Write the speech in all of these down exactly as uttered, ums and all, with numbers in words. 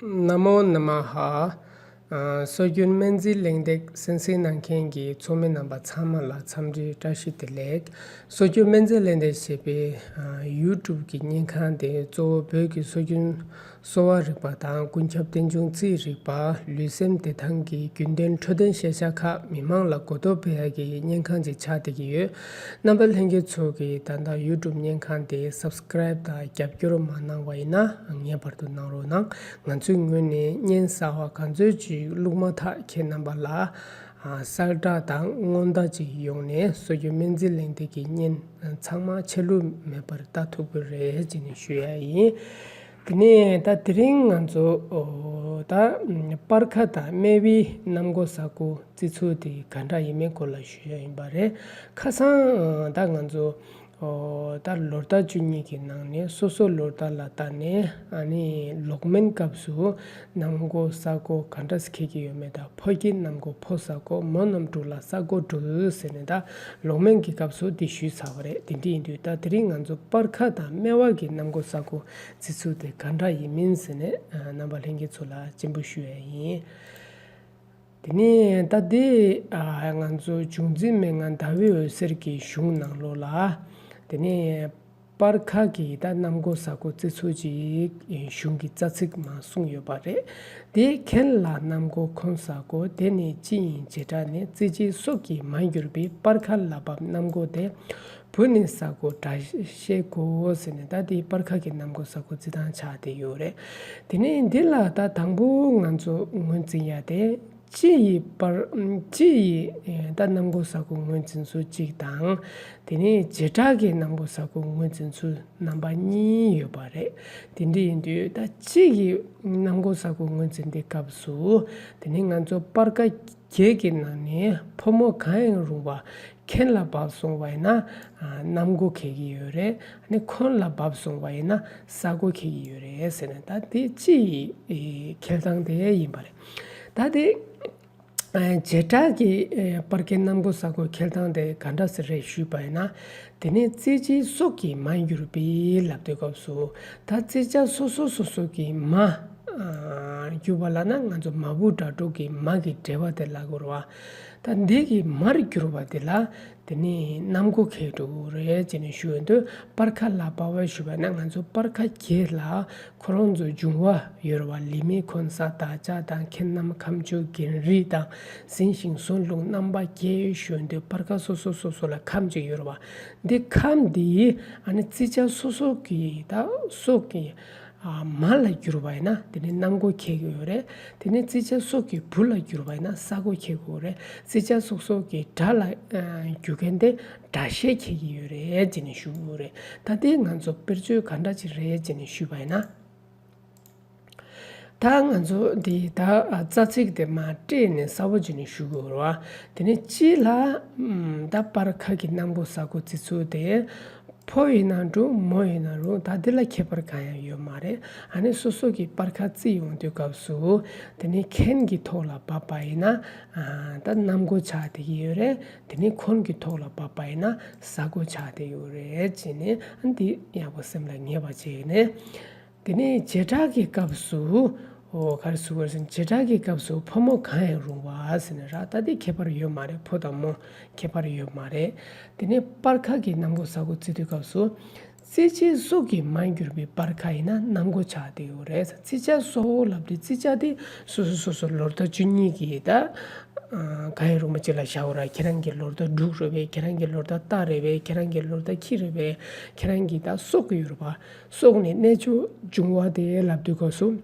ན་མོ་ན་མ་ཧ། ཨ། སྲོལ་རྒྱུན་སྨན་རྩིས་གླེང་སྟེགས་གསན་གཟིགས་གནང་མཁན་གྱི་ཚོགས་མི་རྣམ་པ་ཚང་མ་ལ་འཚམས་འདྲི་བཀྲ་ཤིས་བདེ་ལེགས། སྲོལ་རྒྱུན་སྨན་རྩིས་གླེང་སྟེགས་ཞེས་པའི་ཨ་ཡུ་ཊུབ་ཀྱི་བརྙན་ཁང་དེ་གཙོ་བོ་བོད་ཀྱི་སྲོལ་རྒྱུན་གསོ་བ་རིག་པ་དང་ཀུན་ཁྱབ་རྟེན་འབྱུང་རྩིས་རིག་པ། ལུས་སེམས་བདེ་ཐང་གི་རྒྱུན་ལྡན་འཕྲོད་བསྟེན་ཤེས་བྱ་ཁག་མི་མང་ལ་གོ་རྟོགས་སྤེལ་ཡག་གི་བརྙན་ཁང་ཅིག་ཆགས་བསྡད་ཀྱི་ཡོད། རྣམ་པ་ལྷན་རྒྱས་ཚོ་གིས་ད་ལྟ་ཡུ་ཊུབ་བརྙན་ཁང་དེ་སབ་སི་ཀེ་རེབ་དང་རྒྱབ་སྐྱོར་མ་གནང་བ་ཡིན་ན་ངེས་པར་དུ་གནང་རོགས་གནང་། ང་ཚོའི་ངོས་ནས་བརྙན་གསར་བ་ག་ཚོད་ཅིག་བླུགས་མ་ཐག་ཁྱེད་རྣམ་པ་ལ་ཨ་གསལ་བསྒྲགས་དང་སྔོན་བརྡ་ཅིག་ཡོང་ནས་སྲོལ་རྒྱུན་སྨན་རྩིས་གླེང་སྟེགས་ཀྱི་བརྙན་ཚང་མ་ཆད་ལུས་མེད་པར་ལྟ་ཐུབ་ཀྱི་རེད་ཅེས་ནས་ཞུ་ཡ་ཡིན། དེ་ནས་ད་དེ་རིང་ང་ཚོ་ཨོ་ད་སྤར་ཁ་དང་སྨེ་བའི་གནམ་སྒོ་ས་སྒོ་རྩི་ཚུལ་དེ་ག་འདྲ་ཡིན་མིན་སྐོར་ལ་ཞུ་ཡ་ཡིན་པ་རེད། ཁ་སང་ཨ་ད་ང་ཚོ་ཨོ་ད་ལོ་ཟླ་བཅུ་གཉིས་ཀྱི་ནང་ནས་སོ་སོ་ལོ་ཟླ་ལ་བལྟས་ནས་ཨ་ནི་ལོག་སྨན་སྐབས་སུ་གནམ་སྒོ་ས་སྒོ་ག་འདྲ་སེ་འཁེལ་གྱི་ཡོད་མེད་དང་། ཕོ་སྐྱེས་གནམ་སྒོ་ཕོ་ས་སྒོ། མོ་གནམ་གྲུ་ལ་ས་སྒོ་གྲུ་ཟེར་ནས་ད་ལོག་སྨན་གྱི་སྐབས་སུ་འདི་ཞུས་ཚར་བ་རེད། དེ་འདྲ་ཡིན་དུས་ད་དེ་རིང་ང་ཚོ་སྤར་ཁ་དང་སྨེ་བ་གི་གནམ་སྒོ་ས་སྒོ་རྩི་ཚུལ་དེ་ག་འདྲ་ཡིན་མིན་ཟེར་ནས་ཨ་རྣམ་པ་ལྷན་རྒྱས་ཚོ་ལ་སྤྱན་འབུལ་ཞུ་ཡ་ཡིན། དེ་ནས་ད་དེ་ཨ་ང་ཚོ་འབྱུང་རྩིས་མན་ངག་ཟླ་འོད་འོད་ཟེར་གྱི་གཞུང་ནང་ལོགས་ལ་དེ་ནས་སྤར་ཁ་གི་ད་གནམ་སྒོ་ས་སྒོ་རྩི་ཚུལ་ཅིག་གཞུང་གི་རྩ་ཚིག་མར་གསུངས་ཡོད་པ་རེད། དེ་ཁེན་ལ་གནམ་སྒོ་ཁོན་ས་སྒོ། དེ་ནི་སྤྱི་ཡི་བྱེ་བྲག་ནི། རྩི་ཅི་སོགས་ཀྱིས་མར་གྱུར་པའི། སྤར་ཁ་ལ་བབ་གནམ་སྒོ་དེ། བུ་ནི་ས་སྒོ་དགྲ་ཤེད་གོ་ཟེར་ནས་ད་དེ་སྤར་ཁ་གི་གནམ་སྒོ་ས་སྒོ་རྩི་སྟངས་ཆགས་བསྡད་ཡོད་རེད། དེ་ནས་འདི་ལ་ད་དང་པོ་ང་ཚོ་ངོས་འཛིན་ཡ་དེ་སྤྱི་ཡི་སྤར་སྤྱི་ཡི་ད་གནམ་སྒོ་ས་སྒོ་ངོས་འཛིན་ཚུལ་གཅིག་དང་། དེ་ནས་བྱེ་བྲག་གི་གནམ་སྒོ་ས་སྒོ་ངོས་འཛིན་ཚུལ་རྣམ་པ་གཉིས་ཡོད་པ་རེད། དེ་འདྲ་ཡིན་དུས་ད་སྤྱི་ཡི་གནམ་སྒོ་ས་སྒོ་ངོས་འཛིན་དེ་སྐབས་སུ་དེ་ནས་ང་ཚོ་སྤར་ཁ་བརྒྱད་ཀྱི་ནང་ནས་ཕོ་མོ་གང་ཡང་རུང་བ་ཁེན་ལ་བབས་སོང་བ་ཡིན་ན་ཨ་གནམ་སྒོ་འཁེལ་གྱི་ཡོད་རེད། ཨ་ནི་ཁོན་ལ་བབས་སོང་བ་ཡིན་ན་ས་སྒོ་འཁེལ་གྱི་ཡོད་རེད་ཟེར་ནས་ད་དེ་སྤྱི་ཡི་འཁེལ་སྟངས་དེ་ཡིན་པ་རེད། ད་དེ་ཨ་བྱེ་བྲག་གི་ཨ་སྤར་ཁའི་གནམ་སྒོ་ས་སྒོ་འཁེལ་སྟངས་དེ་ག་འདྲ་ཟེར་རེད་ཞུས་པ་ཡིན་ན། དེ་ནས་རྩི་ཅི་སོགས་ཀྱིས་མར་གྱུར་པའི་ལབ་དུས་སྐབས་སུ་ད་རྩི་བྱ་སོ་སོ་སོ་སོ་གི་མར་ཨ་གྱུར་པ་ལབ་ན་ང་ཚོ་མ་བུ་སྒྲ་དྲུག་གི་མ་གི་འགྲེལ་པ་དེ་ལབ་དགོས་རེད་བ། ད་འདི་གི་མར་གྱུར་པ་དེ་ལ་དེ་ནས་གནམ་སྒོ་འཁེལ་འགྲོ་གི་རེད་ཅེས་ནས་ཞུ་ཡོང་དུས། སྤར་ཁ་ལ་བབ་པ་ཞུས་པ་ན་ང་ཚོ་སྤར་ཁ་བརྒྱད་ལ་ཁོ་རང་ཚོ་འབྱུང་བ་ཡོད་རེད་བ། ལི་མི་ཁོན་ས་བདག་ཅག་དང་ཁེན་གནམ་ཁམ་ཆུ་གིན་རི་དང་ཟིན་ཞིང་ཟོན་ལུང་རྣམ་པ་བརྒྱད་ཞུ་ཡོང་དུས་སྤར་ཁ་སོ་སོ་སོ་སོ་ལ་ཁམ་གཅིག་ཡོད་རེད་བ། འདི་ཁམ་འདི་ཨ་ནི་རྩི་བྱ་སོ་སོ་གི་ད་སོགས་ཀྱི་ཨ་མ་ལ་གྱུར་པ་ཡིན་ན་དེ་ནི་གནམ་སྒོ་འཁེལ་གྱི་ཡོད་རེད། དེ་ནི་རྩི་བྱ་སོགས་ཀྱི་བུ་ལ་གྱུར་པ་ཡིན་ན་ས་སྒོ་འཁེལ་གྱི་ཡོད་རེད། རྩི་བྱ་སོགས་སོགས་ཀྱི་དགྲ་ལ་ཨ་གྱུར་མཁན་དེ་དགྲ་ཤེད་འཁེལ་གྱི་ཡོད་རེད་ཅེས་ནས་ཞུ་གི་ཡོད་རེད། ད་དེ་ང་ཚོ་དཔེར་བརྗོད་ག་འདྲ་ཅིག་རེད་ཅེས་ནས་ཞུས་པ་ཡིན་ན། ད་ང་ཚོ་འདི་ད་རྩ་ཚིག་དེ་མར་སྤྲད་ནས་གསལ་པོ་བྱས་ནས་ཞུ་དགོས་རེད་བ། དེ་ནས་སྤྱི་ལ་ཨམ་ད་སྤར་ཁ་གི་གནམ་སྒོ་ས་སྒོ་རྩི་ཚུལ་དེ་ཕོ་ཡིན་ན་འགྲོ་མོ་ཡིན་ན་རུང་ད་འདི་ལ་ཁྱད་པར་གང་ཡང་ཡོད་མ་རེད། ཨ་ནི་སོ་སོ་གི་སྤར་ཁ་རྩི་ཡོང་དུས་སྐབས་སུ་དེ་ནས་ཁེན་གྱི་ཐོག་ལ་བབས་པ་ཡིན་ན་ཨ་ད་གནམ་སྒོ་ཆགས་བསྡད་ཀྱི་ཡོད་རེད། དེ་ནས་ཁོན་གྱི་ཐོག་ལ་བབས་པ་ཡིན་ན་ས་སྒོ་ཆགས་བསྡད་ཡོད་རེད་ཅེས་ནས་ཨ་འདི་ཡག་པོ་སེམས་ལ་ངེས་པ་བྱས་ནས། དེ་ནས་བྱེ་བྲག་གི་སྐབས་སུ། ཨོ་ག་རེ་ཟེར་དགོས་རེད་ཟེར་ན་བྱེ་བྲག་གི་སྐབས་སུ་ཕོ་མོ་གང་ཡང་རུང་བ་ཟེར་ནས་ར། ད་དེ་ཁྱད་པར་ཡོད་མ་རེད། ཕོ་དང་མོ་ཁྱད་པར་ཡོད་མ་རེད། དེ་ནས་སྤར་ཁ་གི་གནམ་སྒོ་ས་སྒོ་རྩི་དུས་སྐབས་སུ། རྩི་བྱའི་སོགས་ཀྱིས་མར་གྱུར་པའི་སྤར་ཁ་ཡིན་ན་གནམ་སྒོ་ཆགས་བསྡད་ཡོད་རེད། རྩི་བྱ་སོགས་ལབ་དུས་རྩི་བྱ་དེ་སོ་སོ་སོ་སོ་ལོ་ཟླ་བཅུ་གཉིས་ཀྱི་ད་གང་ཡང་རུང་བ་ཅིག་ལ་བཞག་དགོས་ར། ཁྱེད་རང་གི་ལོ་ཟླ་འབྲུག་རེད་པས། ཁྱེད་རང་གི་ལོ་ཟླ་རྟ་རེད་པས། ཁྱེད་རང་གི་ལོ་ཟླ་ཁྱི་རེད་པས། ཁྱེད་རང་གི་ད་སོགས་ཀྱི་ཡོད་རེད་པ། སོགས་ནི་གནས་མཆོག་འབྱུང་བ་དེ་ལབ་དུས་སྐབས་སུ།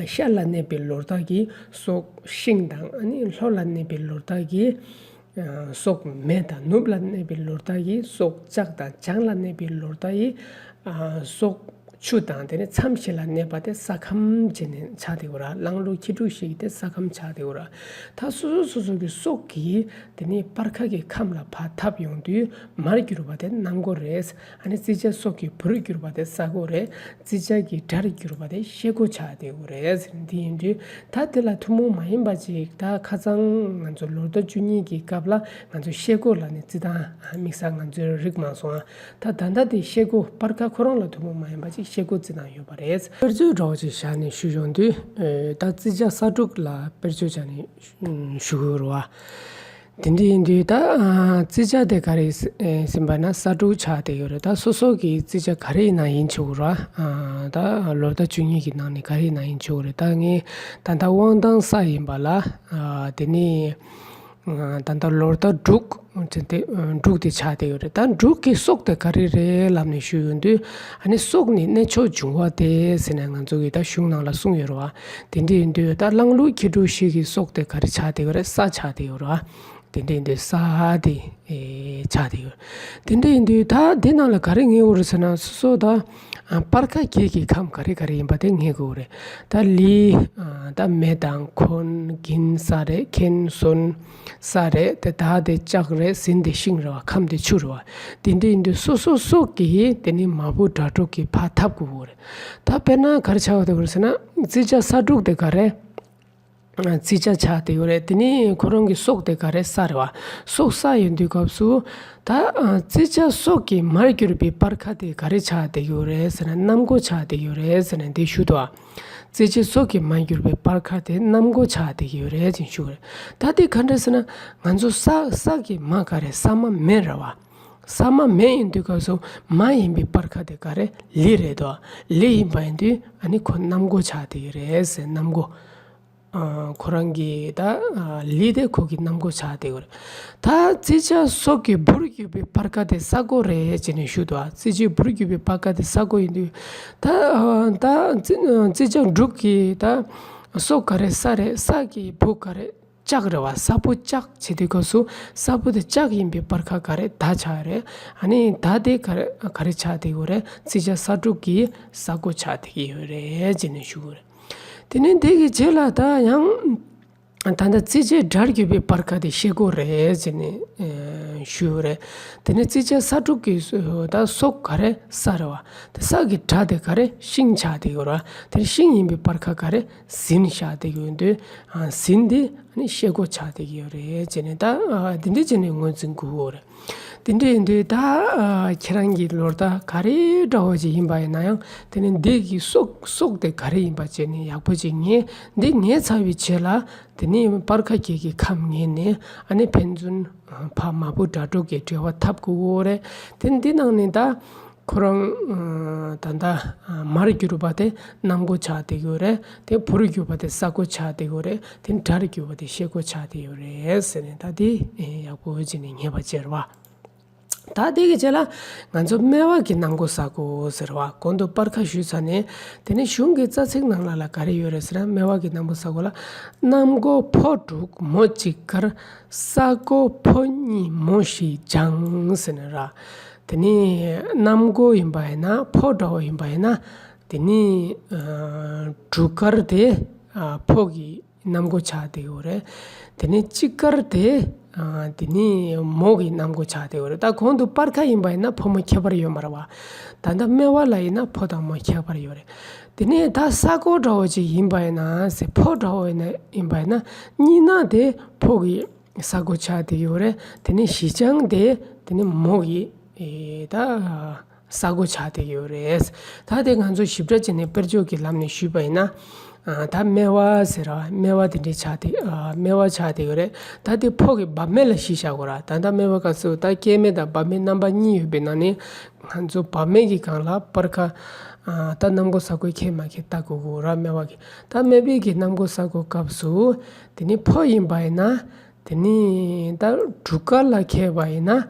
ཤར་ལ་གནས་པའི་ལོ་ཟླ་གི་སོགས་ཤིང་དང་། ཨ་ནི་ལྷོ་ལ་གནས་པའི་ལོ་ཟླ་གི་སོགས་མེ་དང་། ནུབ་ལ་གནས་པའི་ལོ་ཟླ་གི་སོགས་ལྕགས་དང་། བྱང་ལ་གནས་པའི་ལོ་ཟླ་གི་སོགས་ཆུ་དང་། དེ་ནས་མཚམས་བཞི་ལ་གནས་པ་དེ་ས་ཁམས་བྱས་ནས་ཆགས་བསྡད་ཡོད་ར། གླང་ལུག་ཁྱི་འབྲུག་བཞི་གི་དེ་ས་ཁམས་ཆགས་བསྡད་ཡོད་ར། ད་སོ་སོ་སོ་སོ་གི་སོགས་ཀྱིས་དེ་ནས་སྤར་ཁ་གི་ཁམས་ལ་ཕར་འཐབ་ཡོང་དུས་མར་གྱུར་པ་དེ་གནམ་སྒོ་རེད། ཨ་ནི་རྩི་བྱ་སོགས་ཀྱི་བུར་གྱུར་པ་དེ་ས་སྒོ་རེད། རྩི་བྱ་གི་དགྲར་གྱུར་པ་དེ་ཤེལ་སྒོ་ཆགས་བསྡད་ཡོད་རེད་ཟེར། འདི་ཡིན་དུས་ད་དེ་ལ་ཐུན་མོང་མ་ཡིན་པ་ཅིག་ད་ཁ་སང་ང་ཚོ་ལོ་ཟླ་བཅུ་གཉིས་ཀྱི་སྐབས་ལ་ང་ཚོ་ཤེལ་སྒོ་ལ་ནི་རྩི་སྟངས་དམིགས་བསལ་ང་ཚོས་རིག་མ་སོང་ཨ། ད་ད་ལྟ་དེ་ཤེལ་སྒོ་སྤར་ཁ་ཁོ་རང་ལ་ཐུན་མོང་མ་ཡིན་པ་ཅིག་ ཤེལ་སྒོ་བརྩིགས་གནང་ཡོད་པ་རེད། དཔེར་བརྗོད་འདྲ་བོ་ཅིག་བཞག་ནས་ཞུ་ཡོང་དུས། ཨ་ད་བརྩི་བྱ་ས་དྲུག་ལ་དཔེར་བརྗོད་བྱས་ནས་ཞུ་གི་ཡོད་རེད་བ། དེ་འདྲ་ཡིན་དུས་ད་ཨ་བརྩི་བྱ་དེ་ག་རེ་ཟེར་བ་ན་ས་དྲུག་ཆགས་བསྡད་ཡོད་རེད། ད་སོ་སོ་གི་བརྩི་བྱ་ག་རེ་ཡིན་ན་ཡིན་ཆོག་གི་རེད་བ། ཨ་ད་ལོ་ཟླ་བཅུ་གཉིས་ཀྱི་ནང་ནས་ག་རེ་ཡིན་ན་ཡིན་ཆོག་གི་རེད། ད་ངས་ད་ལྟ་དབང་ཐང་ས་ཡིན་པ་ལ། ཨ་དེ་ནས་ཨ་ད་ལྟ་ལོ་ཟླ་དྲུག་དེ་དེ་དྲུག་དེ་ཆགས་བསྡད་ཡོད་རེད། ད་དྲུག་གི་སྲོག་དེ་ག་རེ་རེད་ལབ་ནས་ཞུས་ཡོང་དུས། ཨ་ནི་སྲོག་ནི་གནས་མཆོག་འབྱུང་བ་སྟེ་ཟེར་ནས་ང་ཚོ་གི་ད་གཞུང་ནང་ལ་གསུངས་ཡོད་རེད་བ། དེ་འདྲ་ཡིན་དུས་ད་གླང་ལུག་ཁྱི་འབྲུག་བཞི་གི་སྲོག་དེ་ག་རེ་ཆགས་བསྡད་ཡོད་རེད། ས་ཆགས་བསྡད་ཡོད་རེད་བ། དེ་འདྲ་ཡིན་དུས་ས་དེ་ཨེ་ཆགས་བསྡད་ཡོད། དེ་འདྲ་ཡིན་དུས་ད་འདི་ནང་ལ་ག་རེ་ངེས་དགོས་རེད་ཟེར་ན། སོ་སོ་ད་ཨ་སྤར་ཁ་བརྒྱད་ཀྱི་ཁམས་ག་རེ་ག་རེ་ཡིན་པ་དེ་ངེས་དགོས་རེད། ད་ལི། ཨ་ད་མེ་དང་འཁོན། གིན་ས་རེད། ཁེན་གསོན། ས་རེད། དེ་ད་དེ་ལྕགས་རེད། ཟིན་དེ་ཤིང་རེད་བ། ཁམས་དེ་ཆུ་རེད་བ། དེ་འདྲ་ཡིན་དུས་སོ་སོ་སྲོག་གི་དེ་ནི་མ་བུ་དགྲ་གྲོགས་ཀྱི་ཕར་འཐབ་དགོས་རེད། ད་དཔེར་ན་ག་རེ་ཆགས་བསྡད་ཡོད་རེད་ཟེར་ན། བརྩི་བྱ་ས་དྲུག་དེ་ག་རེ། བརྩི་བྱ་ཆགས་བསྡད་ཡོད་རེད། དེ་ནི་ཁོ་རང་གི་སྲོག་དེ་ག་རེ། ས་རེད་བ། སྲོག་ས་ཡིན་དུས་སྐབས་སུ། ད་ཨ་བརྩི་བྱ་སྲོག་གི་མར་གྱུར་པའི་སྤར་ཁ་དེ་ག་རེ་ཆགས་བསྡད་ཡོད་རེད་ཟེར་ན། གནམ་སྒོ་ཆགས་བསྡད་ཡོད་རེད་ཟེར་ནས་འདི་ཞུ་འདུག་བ། བརྩི་བྱ་སྲོག་གི་མར་གྱུར་པའི་སྤར་ཁ་དེ་གནམ་སྒོ་ཆགས་བསྡད་ཡོད་རེད་ཅེས་ཞུ་རེད། ད་དེ་ག་འདྲ་ཟེར་ན། ང་ཚོ་ས་ས་གི་མ་ག་རེ། ས་མ་མེ་རེད་བ། ས་མ་མེ་ཡིན་དུས་སྐབས་སུ་མ་ཡིན་པའི་སྤར་ཁ་དེ་ག་རེ། ལི་རེད་དོ། ལི་ཡིན་པ་ཡིན་དུས་ཨ་ནི་ཁོ་གནམ་སྒོ་ཆགས་བསྡད་ཡོད་རེད་ཟེར། གནམ་སྒོ། ཨ་ཁོ་རང་གི་ད་ཨ་ལི་དེ་ཁོ་གི་གནམ་སྒོ་ཆགས་བསྡད་ཡོད་རེད། ད་བརྩི་བྱ་སྲོག་གི་བུར་གྱུར་པའི་སྤར་ཁ་དེ་ས་སྒོ་རེད་ཅེས་ནས་ཞུ་འདུག་བ། བརྩི་བྱའི་བུར་གྱུར་པའི་སྤར་ཁ་དེ་ས་སྒོ་ཡིན་དུས། ད་ཨ་ད་བརྩི་བརྩི་བྱ་འབྲུག་གི་ད་སྲོག་ག་རེ། ས་རེད། ས་གི་བུ་ག་རེ། ལྕགས་རེད་བ། ས་བུ་ལྕགས་བྱེད་དུས་སྐབས་སུ་ས་བུ་དེ་ལྕགས་ཡིན་པའི་སྤར་ཁ་ག་རེ། ད་ཆགས་རེད། ཨ་ནི་ད་དེ་ག་རེ་ག་རེ་ཆགས་བསྡད་ཡོད་རེད། བརྩི་བྱ་ས་དྲུག་གི་ས་སྒོ་ཆགས་བསྡད་ཡོད་རེད་ཅེས་ནས་ཞུ་གི་རེད། དེ་ནས་འདི་གི་རྗེས་ལ་ད་ཡང་ད་ལྟ་བརྩི་བྱའི་དགྲར་གྱུར་པའི་སྤར་ཁ་དེ་ཤེལ་སྒོ་རེད་ཅེས་ནས་ཨེ་ཞུ་གི་རེད། དེ་ནས་བརྩི་བྱ་ས་དྲུག་གི་ད་སྲོག་ག་རེ། ས་རེད་བ། དེ་ས་གི་དགྲ་དེ་ག་རེ། ཤིང་ཆགས་བསྡད་ཡོད་རེད་བ། དེ་ནས་ཤིང་ཡིན་པའི་སྤར་ཁ་ག་རེ། ཟིན་ཆགས་བསྡད་ཡོད་དུས། ཨ་ཟིན་དེ་ཨ་ནི་ཤེལ་སྒོ་ཆགས་བསྡད་ཡོད་རེད་ཅེས་ནས་ད་ཨ་དེ་འདྲ་བྱས་ནས་ངོས་འཛིན་དགོས་ཀྱི་ཡོད་རེད། དེ་འདྲ་ཡིན་དུས་ད་ཨ་ཁྱེད་རང་གི་ལོ་ཟླ་ག་རེ་འདྲ་བོ་ཅིག་ཡིན་པ་ཡིན་ན་ཡང་། དེ་ནི་འདི་གི་སྲོག་སྲོག་དེ་ག་རེ་ཡིན་པ་བྱས་ནས་ཡག་པོ་ཅིག་ངེས། འདི་ངེས་ཚར་བའི་རྗེས་ལ་དེ་ནི་སྤར་ཁ་བརྒྱད་ཀྱི་ཁམས་ངེས་ནས། ཨ་ནི་ཕན་ཚུན་ཕ་མ་བུ་དགྲ་གྲོགས་ཀྱི་འབྲེལ་བ་འཐབ་དགོས་ཀྱི་ཡོད་རེད། དེ་འདི་ནང་ནས་ད། ཁོ་རང་ཨ་ད་ལྟ་ཨ་མར་གྱུར་པ་དེ་གནམ་སྒོ་ཆགས་བསྡད་ཡོད་རེད། དེ་བུར་གྱུར་པ་དེ་ས་སྒོ་ཆགས་བསྡད་ཡོད་རེད། དེ་དགྲར་གྱུར་པ་དེ་ཤེལ་སྒོ་ཆགས་བསྡད་ཡོད་རེད་ཟེར་ནས། ད་དེ་ཨེ་ཡག་པོ་བྱས་ནས་ངེས་པ་བྱས་རེད་བ། ད་དེ་གི་རྗེས་ལ་ང་ཚོ་སྨེ་བ་གི་གནམ་སྒོ་ས་སྒོ་ཟེར་བ། གོང་དུ་སྤར་ཁ་ཞུས་ཚར་ནས། དེ་ནས་གཞུང་གི་རྩ་ཚིག་ནང་ལ་ལ་ག་རེ་ཡོད་རེད་ཟེར་ན། སྨེ་བ་གི་གནམ་སྒོ་ས་སྒོ་ལ། གནམ་སྒོ་ཕོ་དྲུག་མོ་གཅིག་དཀར། ས་སྒོ་ཕོ་གཉིས་མོ་བཞི་ལྗང་ཟེར་ནས་ར། དེ་ནི་གནམ་སྒོ་ཡིན་པ་ཡིན་ན། ཕོ་འདྲ་བོ་ཡིན་པ་ཡིན་ན། དེ་ནི་ཨ་དྲུག་དཀར་དེ་ཨ་ཕོ་གི་གནམ་སྒོ་ཆགས་བསྡད་ཡོད་རེད། དེ་ནི་གཅིག་དཀར་དེ་ཨ་དེ་ནི་མོ་གི་གནམ་སྒོ་ཆགས་བསྡད་ཡོད་རེད། ད་གོང་དུ་སྤར་ཁ་ཡིན་པ་ཡིན་ན་ཕོ་མོ་ཁྱད་པར་ཡོད་མ་རེད་བ། ད་ལྟ་སྨེ་བ་ལ་ཡིན་ན་ཕོ་དང་མོ་ཁྱད་པར་ཡོད་རེད། དེ་ནི་ད་ས་སྒོ་འདྲ་བོ་ཅིག་ཡིན་པ་ཡིན་ན་ཟེར། ཕོ་འདྲ་བོ་ཡིན་ན་ཡིན་པ་ཡིན་ན། གཉིས་ན་དེ་ཕོ་གི་ས་སྒོ་ཆགས་བསྡད་ཡོད་རེད། དེ་ནས་བཞི་ལྗང་དེ་དེ་ནས་མོ་གི་ཨེ་ད་ས་སྒོ་ཆགས་བསྡད་ཡོད་རེད། ད་དེ་ང་ཚོ་ཞིབ་ཕྲ་བྱས་ནས་དཔེར་བརྗོད་ཀྱི་ལམ་ནས་ཞུས་པ་ཡིན་ན། ཨ་ད་སྨེ་བ་ཟེར་བ། སྨེ་བ་དེ་འདྲའི་ཆགས་བསྡད། ཨ་སྨེ་བ་ཆགས་བསྡད་ཡོད་རེད། ད་དེ་ཕོ་གི་བབ་སྨེ་ལ་གཞི་བཞག་དགོས་ར། ད་ལྟ་སྨེ་བ་སྐབས་སུ་ད་སྐྱེས་སྨེ་དང་བབ་སྨེ་རྣམ་པ་གཉིས་ཡོད་པའི་ནང་ནས། ང་ཚོ་བབ་སྨེ་གི་སྒང་ལ་སྤར་ཁ། ཨ་ད་གནམ་སྒོ་ས་སྒོ་ཁེལ་མ་ཁེལ་ལྟ་དགོས་ཀྱི་ཡོད་ར། སྨེ་བ་གི། ད་སྨེ་བའི་གི་གནམ་སྒོ་ས་སྒོ་སྐབས་སུ། དེ་ནི་ཕོ་ཡིན་པ་ཡིན་ན། དེ་ནི་ད་དྲུག་དཀར་ལ་ཁེལ་བ་ཡིན་ན།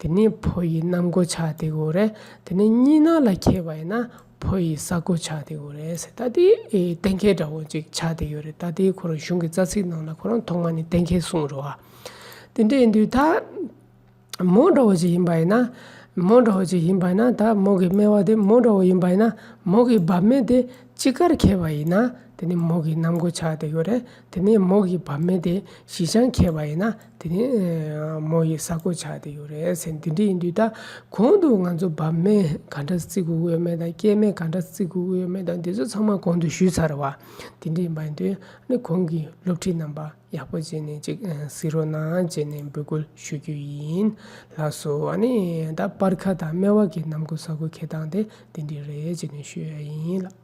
དེ་ནི་ཕོ་ཡི་གནམ་སྒོ་ཆགས་བསྡད་ཡོད་རེད། དེ་ནི་གཉིས་ན་ལ་ཁེལ་བ་ཡིན་ན་ཕོ་ཡི་ས་སྒོ་ཆགས་བསྡད་ཡོད་རེད་ཟེར། ད་དེ་ཨེ་གཏན་འཁེལ་འདྲ་བོ་ཅིག་ཆགས་བསྡད་ཡོད་རེད། ད་དེ་ཁོ་རང་གཞུང་གི་རྩ་ཚིག་ནང་ལ་ཁོ་རང་ཐོག་མ་ནས་གཏན་འཁེལ་གསུངས་རེད་བ། དེ་འདྲ་ཡིན་དུས་ད། མོ་འདྲ་བོ་ཅིག་ཡིན་པ་ཡིན་ན། མོ་འདྲ་བོ་ཅིག་ཡིན་པ་ཡིན་ན། ད་མོ་གི་སྨེ་བ་དེ་མོ་འདྲ་བོ་ཡིན་པ་ཡིན་ན། མོ་གི་བབ་སྨེ་དེ་ དཔྱིད་ཀར་ཁེལ་བ་ཡིན་ན་དེ་ནི་མོ་གི་གནམ་སྒོ་ཆགས་བསྡད་ཡོད་རེད། དེ་ནས་མོ་གི་བབ་མེ་དེ་བཞི་ཆང་ཁེལ་བ་ཡིན་ན་དེ་ནི་མོ་ཡི་ས་སྒོ་ཆགས་བསྡད་ཡོད་རེད་ཟེར། འདི་འདྲ་ཡིན་དུས་ད་གོང་དུ་ང་ཚོ་བབ་མེ་ག་འདྲ་བརྩི་དགོས་ཀྱི་ཡོད་མེད་དང་། སྐྱེད་མེ་ག་འདྲ་བརྩི་དགོས་ཀྱི་ཡོད་མེད་དང་། འདི་ཚོ་ཚང་མ་གོང་དུ་ཞུས་ཚར་བ། དེ་འདྲ་ཡིན་པ་ཡིན་དུས་ཨ་ནི་གོང་གི་སློབ་ཁྲིད་རྣམ་པ་ཡག་པོ་བྱས་ནས་ཅིག་གཟིགས་རོགས་གནང་བྱས་ནས་འབོད་སྐུལ་ཞུ་རྒྱུ་ཡིན། ལགས་སོ། ཨ་ནི་ད་སྤར་ཁ་དང་སྨེ་བ་གི་གནམ་སྒོ་ས་སྒོ་ཁེལ་སྟངས་དེ་འདི་འདྲ་རེད་བྱས་ནས་ཞུ་ཡ་ཡིན་ལགས།